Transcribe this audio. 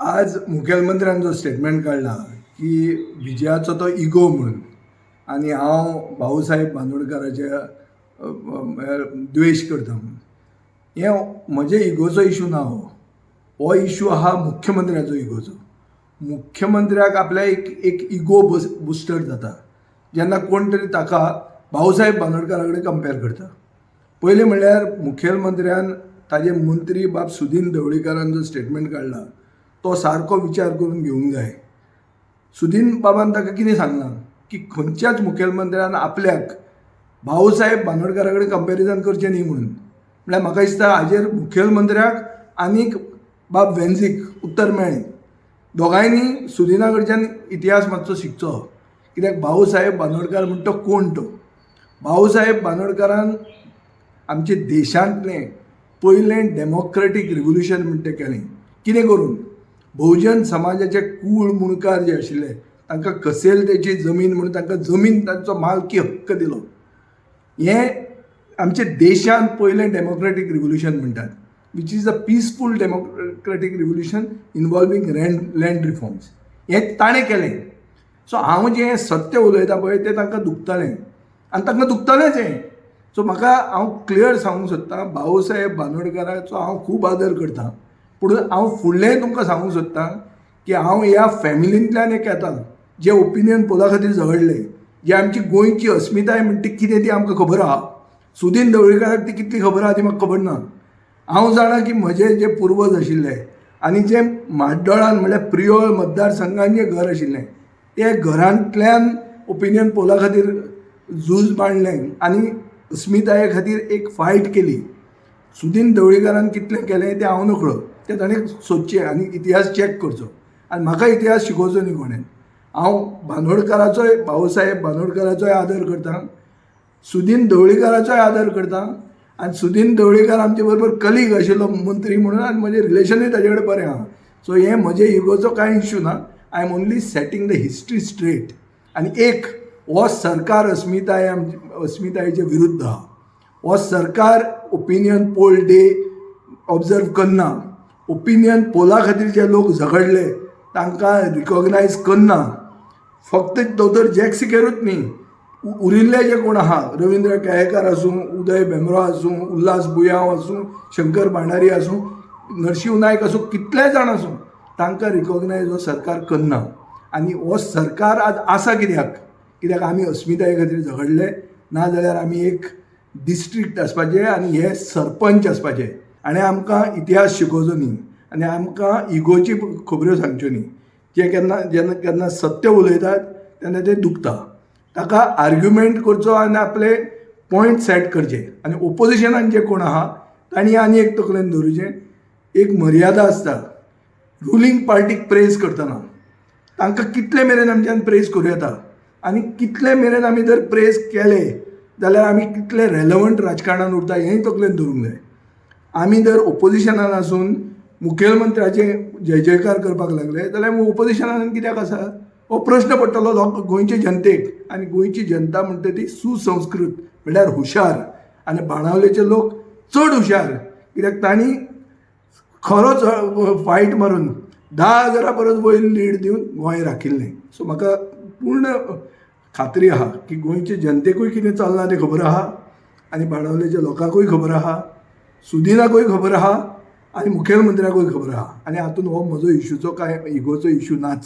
आज मुखेलमंत्र्यान जो स्टेटमेंट काडला की विजयाचो तो इगो म्हणून आनी हांव भाऊसाहेब बांदोडकाराच्या द्वेश करता म्हणून, हें म्हजे इगोचो इशू ना. हो हो इशू आहा मुख्यमंत्र्याचो इगोचो. मुख्यमंत्र्याक आपल्या एक एक इगो बुस्टर जाता जेन्ना कोण तरी ताका भाऊसाहेब बांदोडकारा कडेन कंपेर करता. पयलें म्हणल्यार मुखेलमंत्र्यान ताजे मंत्री बाब सुदीन ढवळीकारान जो स्टेटमेंट काडला तो सारको विचार करून घेवंक जाय. सुदीन बाबान ताका कितें सांगलां की खंयच्याच मुखेलमंत्र्यान आपल्याक भाऊसाहेब बांदोडकारा कडेन कंपेरिजन करचें न्ही म्हणून. म्हळ्यार म्हाका दिसता हाजेर मुखेलमंत्र्याक आनीक बाब वेन्झीक उत्तर मेळ्ळें. दोगांयनी सुदिना कडच्यान इतिहास मातसो शिकचो, कित्याक भाऊसाहेब बांदोडकार म्हण तो कोण तो. भाऊसाहेब बांदोडकारान आमच्या देशांतलें पयलें डेमोक्रेटीक रिवोल्युशन म्हण तें केलें. कितें करून बहुजन समाजाचे कूळ मुणकार जे आशिल्ले तांकां कसेल तेची जमीन म्हणून तांकां जमीन तांचो मालकी हक्क दिलो. हें आमच्या देशांत पयलें डेमोक्रेटीक रिवोल्युशन म्हणटात, which is a peaceful democratic revolution involving land reforms. हें ताणें केलें. सो हांव जें सत्य उलयता पळय तें तांकां दुखतलें आनी तांकां दुखतलेंच हें. सो म्हाका हांव क्लियर सांगूंक सोदतां, भाऊसाहेब बांदोडकाराचो हांव खूब आदर करता, पूण हांव फुडलेंय तुमकां सांगूंक सोदतां की हांव ह्या फॅमिलींतल्यान एक येता जे ओपिनियन पोला खातीर झगडले, जे आमची गोंयची अस्मिताय म्हणटा ती कितें ती आमकां खबर आहा. सुदीन ढवळीकाराक ती कितली खबर आहा ती म्हाका खबर ना. हांव जाणा की म्हजे जे पुर्वज आशिल्ले आनी जे म्हाड्डोळान म्हणल्यार प्रियोळ मतदारसंघान जें घर आशिल्लें ते घरांतल्यान ओपिनियन पोला खातीर झूज मांडलें आनी अस्मिताये खातीर एक फायट केली. सुदीन ढवळीकारान कितलें केलें तें हांव नकळो, तें ताणें सोदचें आनी इतिहास चॅक करचो आनी म्हाका इतिहास शिकोवचो न्ही कोणें. हांव बांदोडकाराचोय, भाऊसाहेब बांदोडकाराचोय आदर करता, सुदीन ढवळीकाराचोय आदर करता आनी सुदीन ढवळीकार आमचे बरोबर कलीग आशिल्लो मंत्री म्हणून आनी म्हजें रिलेशनूय ताजे कडेन बरें आहा. सो हें म्हजें इगोचो कांय इश्यू ना. I am only setting the history straight. आनी एक हो सरकार अस्मिताय आमची अस्मितायेचे विरुद्ध आहा. हो सरकार ओपिनियन पोल डे ऑब्जर्व करना, ओपिनियन पोला खातीर जे लोक झगडले तांकां रिकॉग्नायज करना. फक्त दोतोर जॅक सिकेरूच न्ही, उरिल्ले जे कोण आहा, रविंद्र केळेकार आसूं, उदय भेंब्रो आसूं, उल्हास बुयांव आसूं, शंकर भांडारी आसूं, नरशिंव नायक आसूं, कितले जाण आसूं, तांकां रिकॉग्नायज हो सरकार करना. आनी हो सरकार आज आसा कित्याक? कित्याक आमी अस्मिताये खातीर झगडले. ना जाल्यार आमी एक डिस्ट्रिक्ट आसपाचे आनी हे सरपंच आसपाचे. आनी आमकां इतिहास शिकोवचो न्ही आनी आमकां इगोची खबऱ्यो सांगच्यो न्ही. जे केन्ना जेन्ना केन्ना सत्य उलयतात तेन्ना तें दुखता. ताका आर्ग्युमेंट करचो आनी आपले पॉयंट सेट करचे. आनी ओपोजिशनान जे कोण आहा तांणी आनी एक तकलेन दवरुचें, एक मर्यादा आसता रुलींग पार्टीक प्रेज करतना. तांकां कितले मेरेन आमच्यान प्रेज करूं येता आनी कितले मेरेन आमी जर प्रेज केले जाल्यार आमी कितले रेलेवंट राजकारणान उरता हेंय तकलेन दवरूंक जाय. आमी जर ओपोजिशनान आसून मुखेलमंत्र्याचे जय जयकार करपाक लागले जाल्यार ओपोजिशनान कित्याक आसा हो प्रश्न पडटलो लोक गोंयचे जनतेक. आनी गोंयची जनता म्हणटा ती सुसंस्कृत म्हणल्यार हुशार आनी बाणावलेचे लोक चड हुशार, कित्याक तांणी खरोच फायट मारून 10,000 परस वयर लीड दिवन गोंय राखिल्लें. सो म्हाका पूर्ण खात्री आहा की गोंयचे जनतेकूय कितें चल्लां तें खबर आहा आनी बाणावलेच्या लोकांकूय खबर आहा, सुदिनाकूय खबर आहा आनी मुखेलमंत्र्याकूय खबर आहा. आनी हातूंत हो म्हजो इशूचो कांय इगोचो इशू नाच.